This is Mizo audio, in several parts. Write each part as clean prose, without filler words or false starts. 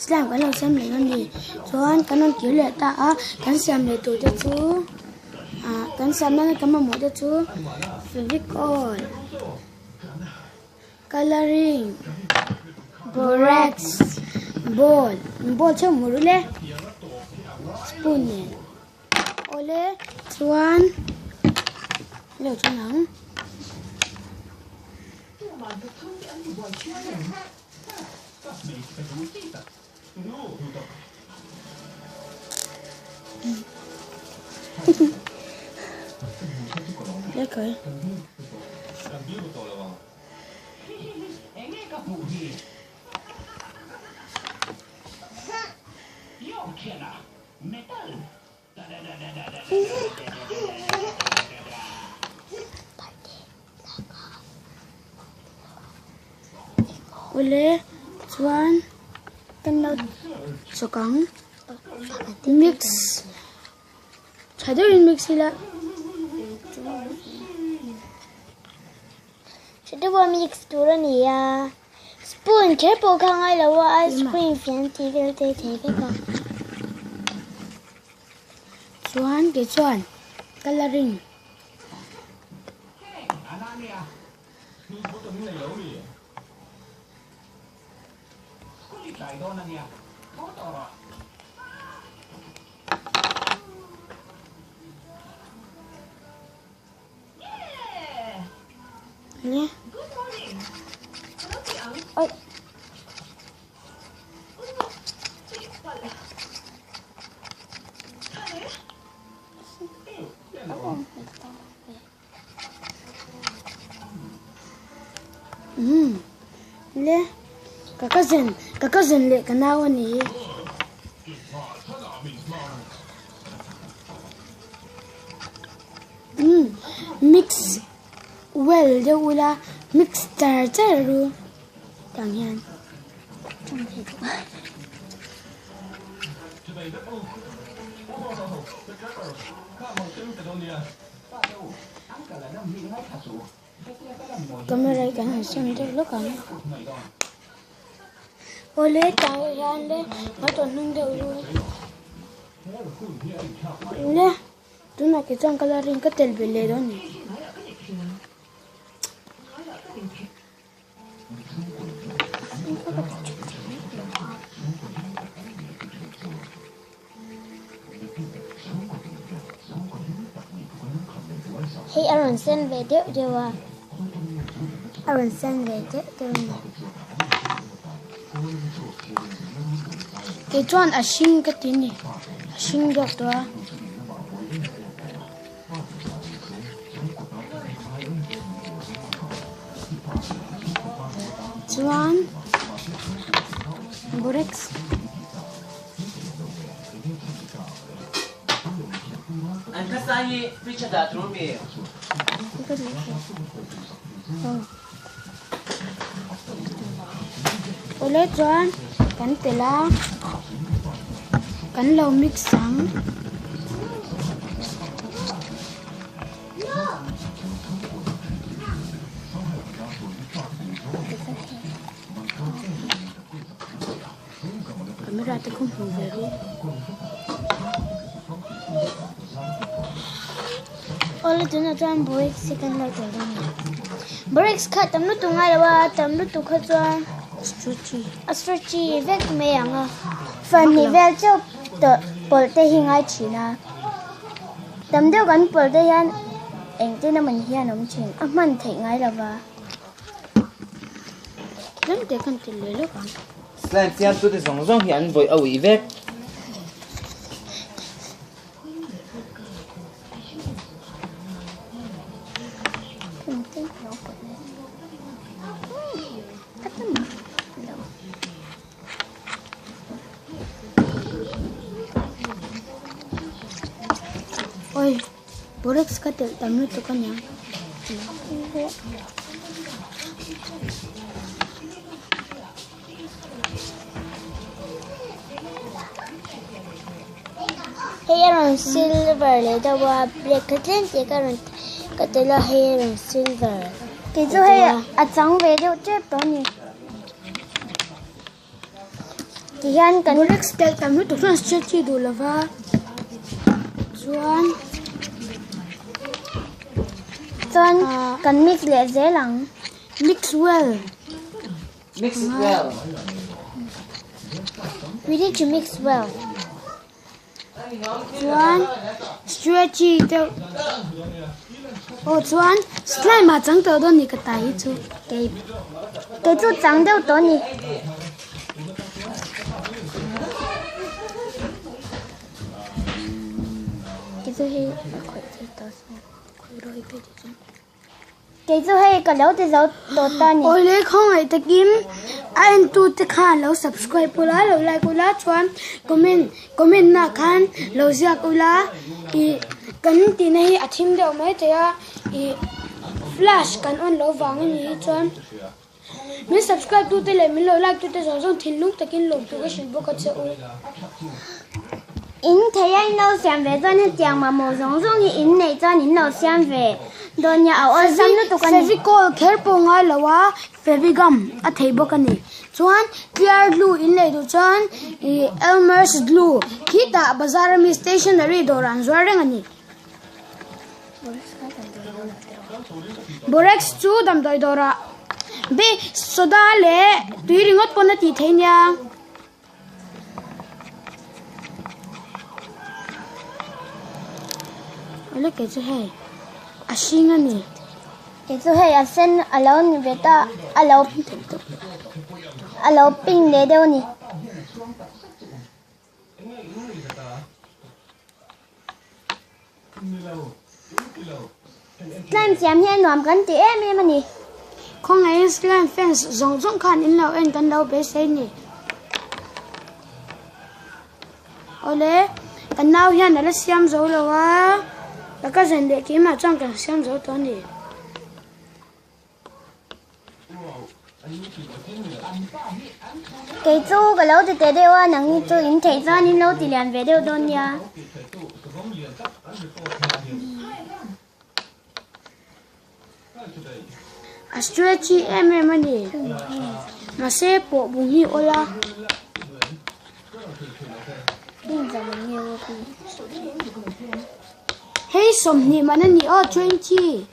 Slime kan lo siam leh dawn a ni. Chuan kan rawn kir leh ta a, kan siam leh tur te chu ah kan siam nana kan mamawh te chu fevicol, colouring, borax, bowl, bowl cheu hmuh rul e, spoon nen. Awle chuan lo chuan ang. Lekker. Awle chuan kan lo chawk ang mix tha deuhin mix ila. Tha deuha mix tur a ni a. Spoon kher pawh kha ngai lo a, ice cream fian tih vel te thei vek a. Chuan kei chuan colouring. Nge Oi. Umm le ka cousin ka cousin leh ka nau a ni. Umm mix well deuh ula mix char char ru tang hian. Camera hi kan han siam deuh lawk ang. Awle tah hian le a tawh hnung deuh ru. Le tunah ke chuan colouring ka tel belh leh dawn a ni. Hei a rawn sen ve deuh deuh a, a rawn sen ve deuh deuh a ni. Kei chuan a hring ka ti a ni, a hring deuh tawh a. Chuan borax Awle chuan kan telh a kan lo mix ang. Camera te khu hmu ve ru. Awle tunah chuan borax hi kan lo tel dawn a ni. Borax kha tam lutuk ngai lo a, tam lutuk kha chuan Stretchy. a stretchy vek mai ang a. Fan hnih vel chauh tawh pawlh te hi ngai thin a. Tam deuh kan pawlh te hian engtin emaw ni hian a awm thin a hman theih ngai lo va. Tlem te khan ti leh lawk ang. Slime siamtu te zawng zawng hi an vawih a uih vek. Oi, borax ka telh tam lutuk a niang. Hei a rawn silver leh deuh a black kha tlem te ka rawn ka tel a hei a rawn silver. Kei chu hei a chang ve deuh tep tawh a ni. Tihian kan. Borax telh tam lutuk chuan stretchy duh lova chuan. Chuan kan mix leh zel ang. Mix well. Mix it well. We need to mix well. Chuan stretchy deuh aw chuan slime ah chang tawh dawn ni ka tai hi chu. Kei kei chu chang deuh tawh ni. Kei chu hei a khawih thei tawh so. Kei chu hei ka lo ti zo tawh ta ni. Awle khawngaih takin a entute khan lo subscribe ula lo like ula chuan comment comment na khan lo ziak ula ih kan tihna hi a thim deuh mai thei a ih flash kan on loh vang a nih hi chuan min subscribe tute leh min lo like tute zawng zawng thinlung takin lawmthu ka hrilh bawk a che u. In thei a in lo siam ve chuan hetiang mamawh zawng zawng hi in neih chuan in lo siam ve dawn nia a awlsam lutuk a ni. Fevicol kher pawh ngai lo a Fevigum a thei bawk a ni. Chuan clear glue in lei duh chuan ih Elmer's glue khitah bazar ami stationery dawrah an zuar reng a ni. Borax chu damdawi dawrah be soda leh tui ringawt pawn a tih theih nia. Awle kei chu hei a hring a ni. Kei chu hei a sen a lo ni ve ta a lo a lo pink leh deuh a ni. Slime siam hi a nuam kan ti em em a ni. Khawngaihin slime fans zawng zawng khan in lo en kan lo beisei ni. Awle, kan nau hian a la siam zo lo a, ka cousin leh keimah chuan kan siam zo tawh a ni. Kei chu ka lo ti teh deuh a, nangni chu in theih chuan in lo ti lian ve deuh dawn nia. A stretchy em em a ni. Mahse pawh bung hi awl a. Hei 20 man a ni aw 20.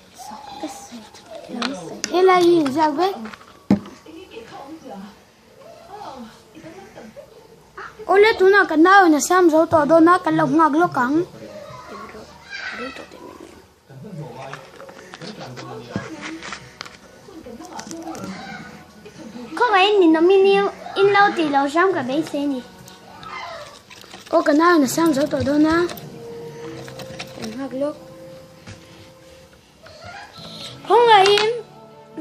Helai hi inziak vek. Awle tunah ka nau in a siam zo tawh dawn a kan lo nghak lawk ang. Khawngaihin min awm in in lo tih loh hram ka beisei a ni. Aw ka nau in a siam zo tawh dawn a kan nghak lawk. Khawngaihin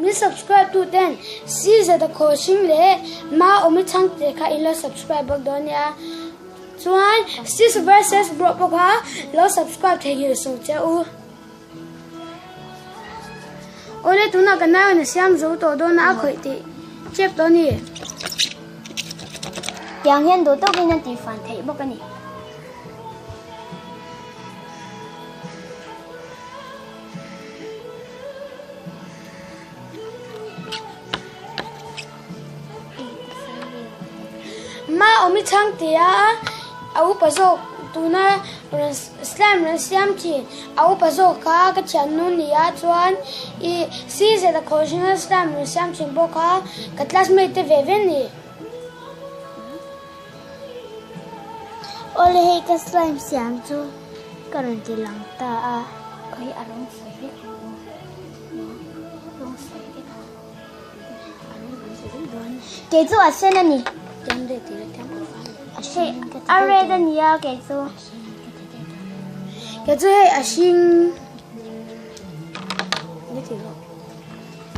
min subscribe tu ten CZ a khaw hring leh Ma Awmi Chhangte kha in lo subscribe bawk dawn nia. Chuan Sis versus Bro pawh kha lo subscribe theihnghilh suh che u. Awle tunah ka nau in a siam zo tawh dawn a, a khawih tih chep tawh a ni. Tiang hian duh tawkin a tihfan theih bawk a ni. Ma awmi chhang tia a upa zawk tuna rawn slime rawn siam thin a upa zawk kha ka thiannu ni a chuan ih CZ a khaw hringa slime rawn siam thin pawh kha ka classmate te ve ve ni. Awle hei ka slime siam chu ka rawn ti lang ta a. Khawi a rawng sawi vek ang aw. Rawng sawi vek ang. A rawng kan sawi vek dawn. Kei chu a sen a ni. Hei a red a nia kei chu. Kei chu hei a hring.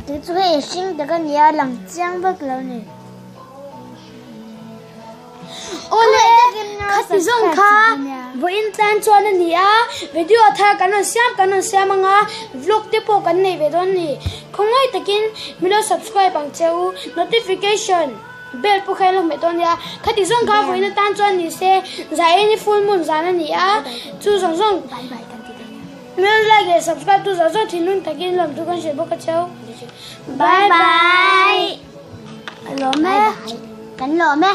Kei chu hei a hring tak a nia lang chiang vak lo ni. Awle, khati zawng kha vawiin tlan chuan a ni a, video thar kan rawn siam kan rawn siam anga vlog te pawh kan nei ve dawn a ni. Khawngaih takin min lo subscribe ang che u, notification bell pawh kha in lo hmeh dawn nia. Khati zawng kha vawiin atan chuan ni se, zai en hi full moon zan a ni a, chu zawng zawng min lo like leh subscribe tu zawng zawng thinlung takin lawmthu kan hrilh bawk a cheu. Bye bye! Lawm e. Kan lawm e.